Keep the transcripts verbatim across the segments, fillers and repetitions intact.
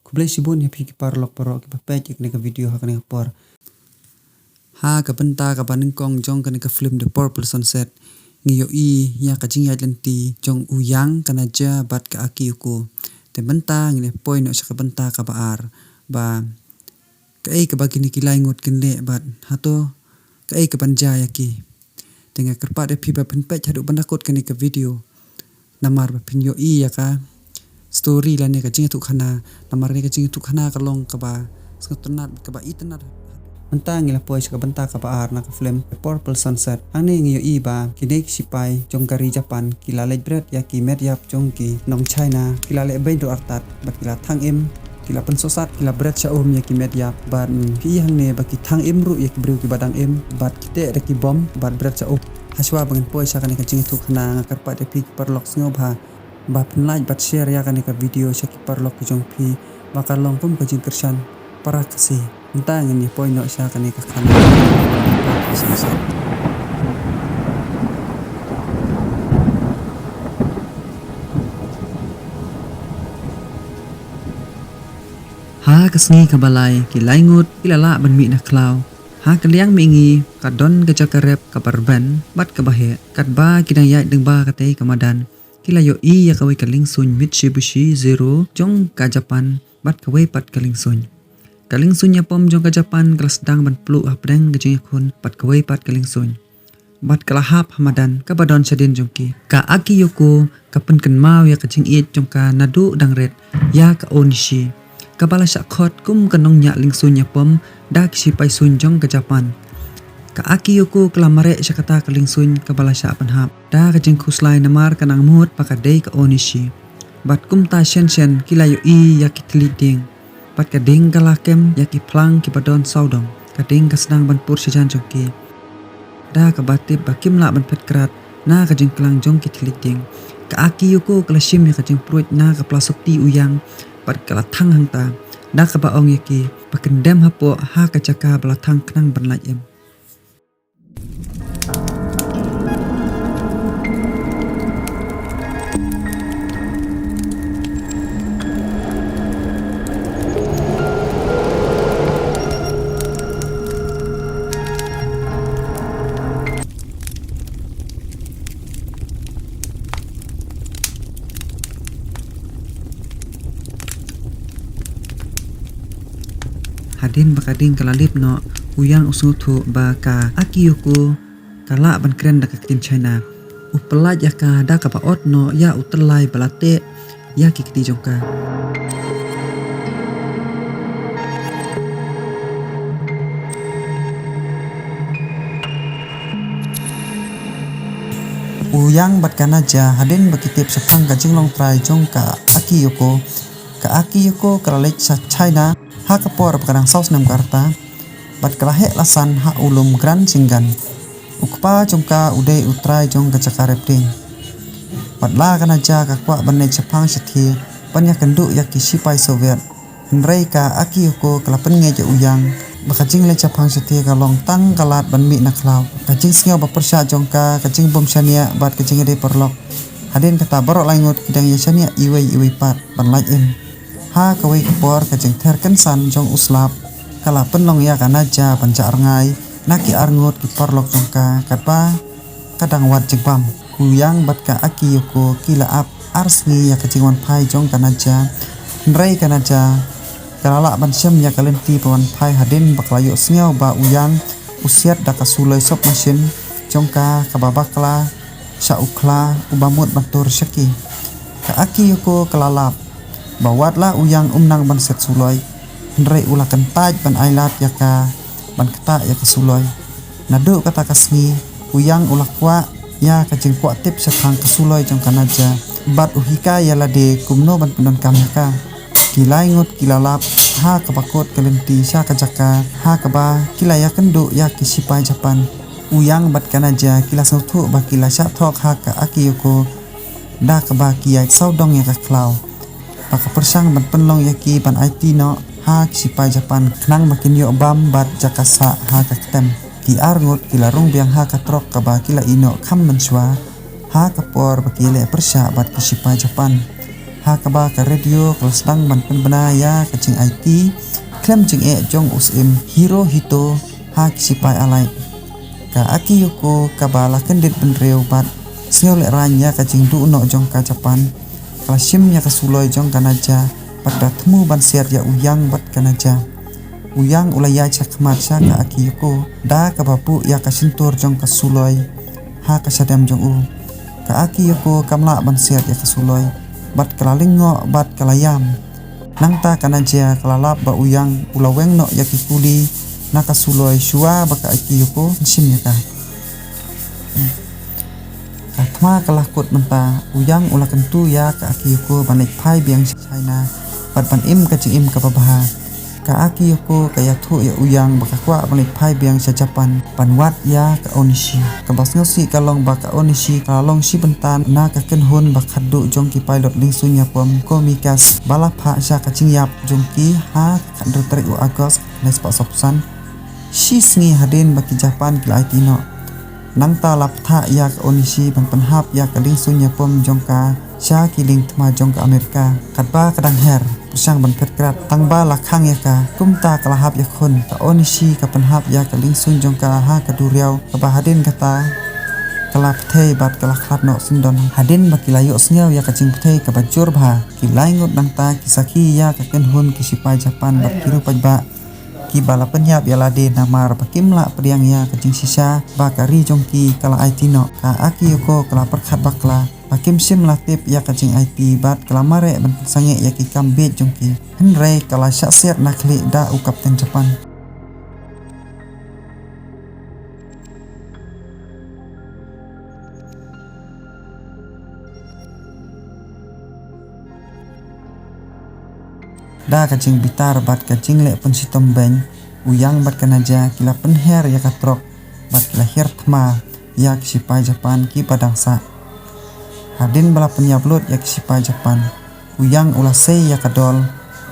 Khublei shibun ïa phi ki paralok baroh kiba peit ïa kane ka video ha kane ka por. Ha ka bynta kaba nyngkong jong kane ka film The Purple Sunset, ngi ïohi ïa ka jingïaid lynti jong u Yang, ka Nadja bad ka Akiyoko. Te mynta ngin ïa poi noh sha ka bynta kaba ar, ba kaei kaba kine ki lai ngut kin leh bad hato kaei kaban jia ïa ki. Te nga kyrpad ïa phi ba phin peit haduh ban da kut kane ka video, namar ba phin ïohi ïa ka story lane ka jingïathuhkhana. Namar kane ka jingïathuhkhana ka long kaba sngewtynnat, kaba itynnat. Mynta ngi la poi sha ka bynta kaba ar na ka film The Purple Sunset. Hangne ngi ïohi ba kine ki sipai jong ka ri Japan ki la leit bret ïa ki met ïap jong ki nong China, ki la leh beiñ ruh artat bad ki la thang im, ki la pynsosat, ki la bret sha um ïa ki met ïap bad, mm, phi i hangne ba ki thang im ruh ïa ki briew kiba dang im bad ki teh da ki bom bad bret sha um. Hashwa ba ngin poi sha kane ka jingïathuhkhana, nga kyrpad ïa phi ki paralok sngewbha ba phin like bad share ïa kane ka video sha ki paralok ki jong phi ba kan long kum ka jingkyrshan para Khasi. Mynta ngin ïa poi noh sha kane ka khana. Ha ka sngi kaba lai, ki lai ngut ki la lah ban mih na khlaw. Ha ka liang mihngi ka don ka jaka rep kaba rben bad kaba heh, katba ki dang ïaid lyngba katei ka madan, ki la ïohi ïa kawei ka liengsuiñ Mitsubishi Zero jong ka Japan bad kawei pat ka liengsuiñ. Ka liengsuiñ ïapom jong ka Japan ka la sdang ban pluh hapdeng ka jingïakhun bad kawei pat ka liengsuiñ bad ka la hap ha madan kaba don shadien jong ki. Ka Akiyoko ka pynkynmaw ïa ka jingïeit jong ka naduh dang rit ïa ka Onishi, kaba la shah khot kum ka nongñiah liengsuiñ ïapom da ki sipai suiñ jong ka Japan. Ka Akiyoko ka la mareh sha kata ka liengsuiñ kaba la shah pynhap da ka jingkhuslai namar ka nang mut ba ka dei ka Onishi. Bad kumta shen shen ki la ïohi ïa ki thylliej dieng. Bad ka ding ka la kem ïa ki phlang kiba don sawdong. Ka ding ka sdang ban pur shajan jong ki, da kaba tip ba kim lah ban phet krad na ka jingklang jong ki thylliej dieng. Ka Akiyoko ka la shim ïa ka jingpruid na ka plasopti u Yang bad ka la thang hangta, da kaba ong ïa ki ba kin dem hapoh ha ka jaka ba la thang khnang ban lait im. Hadien ba ka ding ka la lip noh, u Yang u sngewthuh ba ka Akiyoko ka lah ban kren da ka ktien China. U pyllait ïa ka da kaba ot noh ïa u tyllai ba la teh ïa ki kti jong ka. U Yang bad ka Nadja hadien ba ki tip shaphang ka jinglong trai jong ka Akiyoko. Ka Akiyoko ka la leit sha China ha ka por ba ka dang saw snem ka rta bad ka la heh la san ha u lum Gran Shingan. U kpa jong ka u dei u trai jong ka jaka rep dieng. Bad la ka Nadja ka kwah ban leit shaphang shathie ban ïakynduh ïa ki sipai Soviet. Hynrei ka Akiyoko ka la pynngeit ïa u Yang ba ka jingleit shaphang shathie ka long tang ka lad ban mih na khlaw. Ka jingsngew ba pyrshah jong ka, ka jingbym shaniah bad ka jingïadei paralok, hadien kata baroh lai ngut ki dang ïa shaniah iwei iwei pat ban lait im. Ha kawei ka por ka jingther kynsan jong u slap ka la pynlong ïa ka Nadja ban jah rngai na ki arngut ki paralok jong ka katba ka dang wad jingbam. U Yang bad ka Akiyoko ki la ap ar sngi ïa ka jingwan phai jong ka Nadja. Hynrei ka Nadja ka la lah ban shem ïa ka lynti ba wan phai hadien ba ka la ïohsngew ba u Yang u siat da ka suloi sop mashin jong ka kaba bakla sha u khla uba mut ban tur sha ki. Ka Akiyoko ka la lap ba wat la u Yang um nang ban siat suloi, hynrei u la kyntait ban ailad ïa ka ban ktah ïa ka suloi. Naduh kata ka sngi u Yang u la kwah ïa ka jingkwah tip shaphang ka suloi jong ka Nadja bad u hikai ïa lade kumno ban pyndonkam ïa ka. Ki lai ngut ki la lap ha kaba kut ka lynti sha ka jaka ha kaba ki la ïakynduh ïa ki sipai Japan. U Yang bad ka Nadja ki la sngewthuh ba ki la shah thok ha ka Akiyoko da kaba ki ïaid sawdong ïa ka khlaw. Ba ka pyrshang ban pynlong ïa ki ban aiti noh ha ki sipai Japan khnang ba kin ïoh bam bad jaka sah ha ka ktem. Ki arngut ki la rung biang ha ka trok kaba ki la ïeh noh kham mynshuwa ha ka por ba ki leh pyrshah bad ki sipai Japan. Ha kaba ka radio ka la sdang ban pynbna ïa ka jingaiti khlem jingeh jong u syiem Hirohito ha ki sipai allied. Ka Akiyoko kaba la kyndit bynriew bad sngew lehraiñ ïa ka jingduh noh jong ka Japan, ka la shim ïa ka suloi jong ka Naja bad ka thmu ban siat ïa u Yang bad ka Naja. U Yang u la ïaid shakhmat sha ka Akiyoko da kaba buh ïa ka shyntur jong ka suloi ha ka shadem jong u. Ka Akiyoko kam lah ban siat ïa ka suloi bad ka la lyngngoh bad ka la ïam. Nangta ka Naja ka la lap ba u Yang u la weng noh ïa ki kuli na ka suloi shuwa ba ka Akiyoko kan shim ïa ka. Ka thma ka la kut mynta, u Yang u la kyntu ïa ka Akiyoko ban leit phai biang sha China bad ban im ka jingim kaba bha. Ka Akiyoko ka ïathuh ïa u Yang ba ka kwah ban leit phai biang sha Japan ban wad ïa ka Onishi. Kaba sngewsih ka long ba ka Onishi ka la long shi bynta na ka kynhun ba khatduh jong ki pilot liengsuiñ ïapom kamikaze ba la phah sha ka jingïap jong ki ha ka khathynriew tarik u August, khyndai spah sawphew san, shi sngi hadien ba ki Japan ki la aiti noh. Nangta la pynthah ïa ka Onishi ban pynhap ïa ka liengsuiñ ïapom jong ka sha ki liengthma jong ka Amerika. Katba ka dang her, pyrshang ban phet krad, tangba la khang ïa ka. Kumta ka la hap ïakhun. Ka Onishi ka pynhap ïa ka liengsuiñ jong ka ha ka duriaw, kaba hadien kata ka la pyrthei bad ka la khlad noh syndon. Hadien ba ki la ïohsngew ïa ka jingpyrthei kaba jur bha, ki lai ngut nangta ki sakhi ïa ka kynhun ki sipai Japan bad ki riewpaidbah kiba la pynïap ïa lade namar ba kim lah pdiang ïa ka jingshisha ba ka ri jong ki ka la aiti noh. Ka Akiyoko ka la pyrkhat bakla ba kim shym la tip ïa ka jingaiti bad ka la mareh ban pynsangeh ïa ki kam bieit jong ki. Hynrei ka la shah siat na khlieh da u kapten Japan. Da ka jingbitar bad ka jingleh pynshitom beiñ, u Yang bad ka Naja ki la pynher ïa ka trok bad ki la hiar thma ïa ki sipai Japan kiba dang sah. Hadien ba la pynïap lut ïa ki sipai Japan, u Yang u la sei ïa ka dol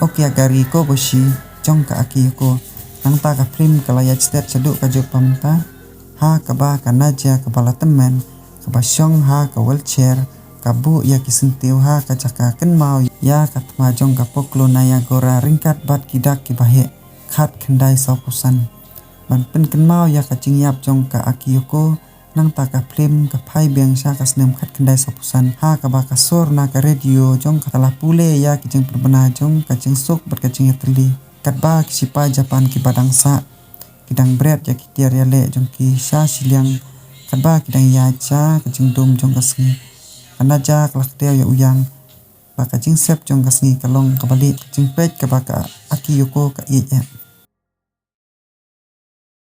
Okiagari Koboshi jong ka Akiyoko. Nangta ka phlim ka la ïaid stet shaduh ka juk ba mynta, ha kaba ka Naja kaba la tymmen, kaba shong ha ka wheelchair, ka buh ïa ki syntiew ha ka jaka kynmaw ïa ka thma jong ka Poklo Nayagora ryngkat bad ki dak kiba heh, khatkhyndai sawphew san. Ban pynkynmaw ïa ka jingïap jong ka Akiyoko, nangta ka phlim ka phai biang sha ka snem khatkhyndai sawphew san, ha kaba ka sur na ka radio jong ka la pule ïa ki jingpynbna jong ka jingsuk bad ka jingïatylli. Katba ki sipai Japan kiba dang sah ki dang bret ïa ki tiar ïaleh jong ki sha shiliang, katba ki dang ïaid sha ka jingdum jong ka sngi. Ka Naja ka la kdew ïa u Yang ba ka jingsep jong ka sngi ka long kaba lieh, ka jingpeit kaba ka Akiyoko ka ïeit eh.